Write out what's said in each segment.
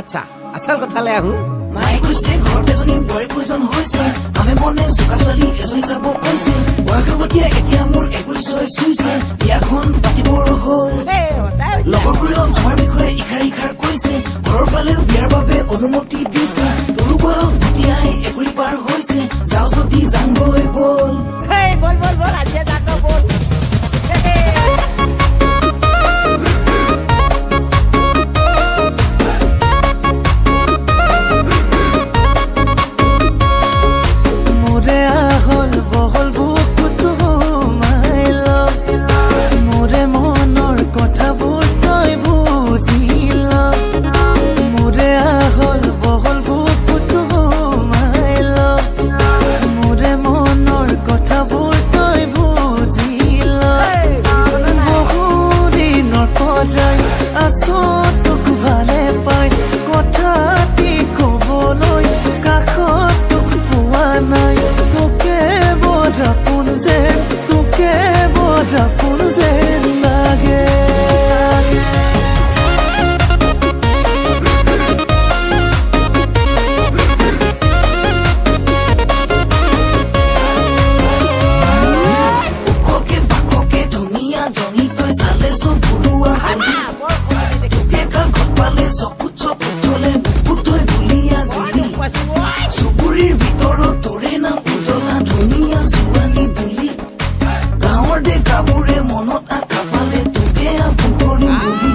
আচ্ছা, আচল কথালে আহো। মায়ে কৈছে ঘৰত এজনী বোৱাৰী প্ৰয়োজন হৈছে। কামে বনে চোকা ছোৱালী এজনী চাব কৈছে। বয়সে এতিয়া মোৰ 21 চুইছে, বিয়াখন পাতিবৰ হ'ল। লগৰবোৰেও আমাৰ বিষয়ে ইষাৰ ইষাৰ কৈছে, ঘৰৰ ফালেও বিয়াৰ বাবে অনুমতি দিছে। তোৰো বয়স ভটিয়াই একুৰি পাৰ হৈছে, যাওঁ যদি যামগৈ ব'ল। বল বল বল, আজিয়ে যাক, বল। মোৰে আহল বহল বুকুত সোমাই ল, মোৰে মনৰ কথাবোৰ তই বুজি ল। মোৰে আহল বহল বুকুত সোমাই ল, মোৰে মনৰ কথাবোৰ তই বুজি ল। বহুদিনৰ পৰাই আছো তোক ভালে পাই, কথাটি কবলৈ কাষত তোক পোৱা নাই। তোকে বৰ আপোন যেন, তোকে বৰ আপোন যেন লাগে। ওখকে বাখকে ধুনীয়া জনী, তই চালে চকুৰুৱা হলি। তোকে কাষত পালে, চকুত চকুত থলে, বুকুত থৈ গুলীয়া গুলি। চুবুৰীৰ ভিতৰত তোৰে নাম উজলা, ধুনীয়া ছোৱালী বুলি। গাঁৱৰ ডেকাবোৰে মনত আশা পালে, তোকে আপোন কৰিম বুলি।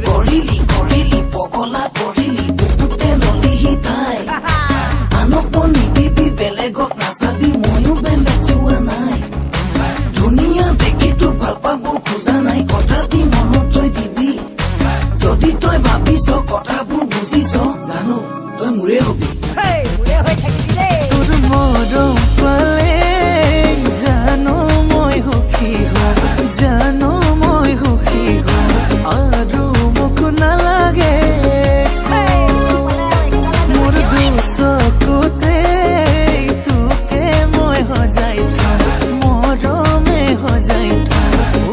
কৰিলি কৰিলি পগলা কৰিলি, বুকুতে ললিহি ঠাই। আনক মন নিদিবি, বেলেগক নাচাবি, ময়ো বেলেগ চোৱা নাই। ধুনীয়া দেখি তোক ভাল পাব খোজা নাই, কথাটি মনত থৈ দিবি। যদি তই ভাবিছ, কথাবোৰ বুজিছ, জানো তই মোৰে হবি। মোৰে হৈ থাকিবি দেই। তোৰ মৰম পালে জানো মই সুখী হম, জানো মই সুখী হম, আৰু মোক নালাগে একো। মোৰ দুচকুতে তোকে মই সজাই থম, মৰমে সজাই থম,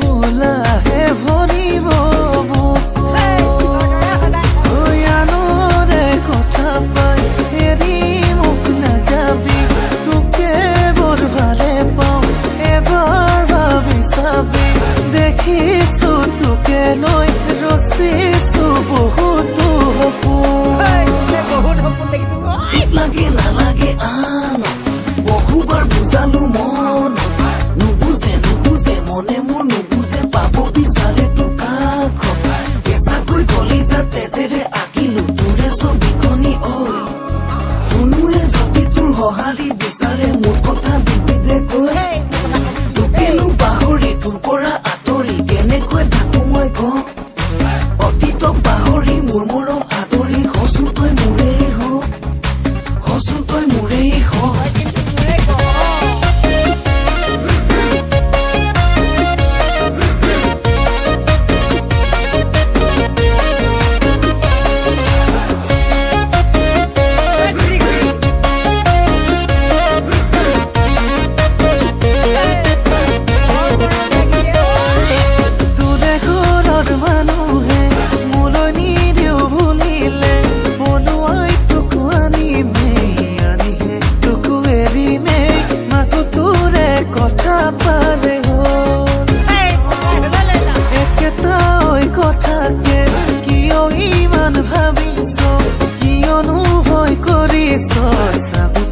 উলাহে ভৰিব বুকু। ঐ আনৰে কথা পাই এৰি মোক নাযাবি, তোকে বৰ ভালে পাওঁ, এবাৰ ভাবি চাবি। দেখিছো তোকে লৈ ৰচিছো বহুতো সপোন। বহুত সপোন দেখিছো। তোক লাগে নালাগে আন, বহুবাৰ বুজালো মন নুবুজে, নুবুজে মনে মোৰ নুবুজে, পাব বিচাৰে তোক কাষত। কেঁচাকৈ কলিজা তেজেৰে আঁকিলো তোৰে ছবিখনি ঐ। কোনোৱে যদি তোৰ সঁহাৰি বিচাৰে, মোৰ কথা দিবি দে কৈ। তোকেনো পাহৰি তোৰ পৰা আঁতৰি কেনেকৈ থাকো মই ক? অতীতক পাহৰি মোৰ মৰম আদৰি, সচোন তই মোৰেই হ, সচোন তই মোৰেই হ। কিন্তু মোৰে ক। তোৰে ঘৰৰ মানুহে মোলৈ নিদিও বুলিলে, পলুৱাই তোক আনিমেই, আনিহে তোক এৰিমেই, মাথো তোৰে কথা পালে হ'ল। একেটা ঐ কথাকে কিয় ইমান ভাবিছ, কিয়নো ভয় কৰিছ? চাবি।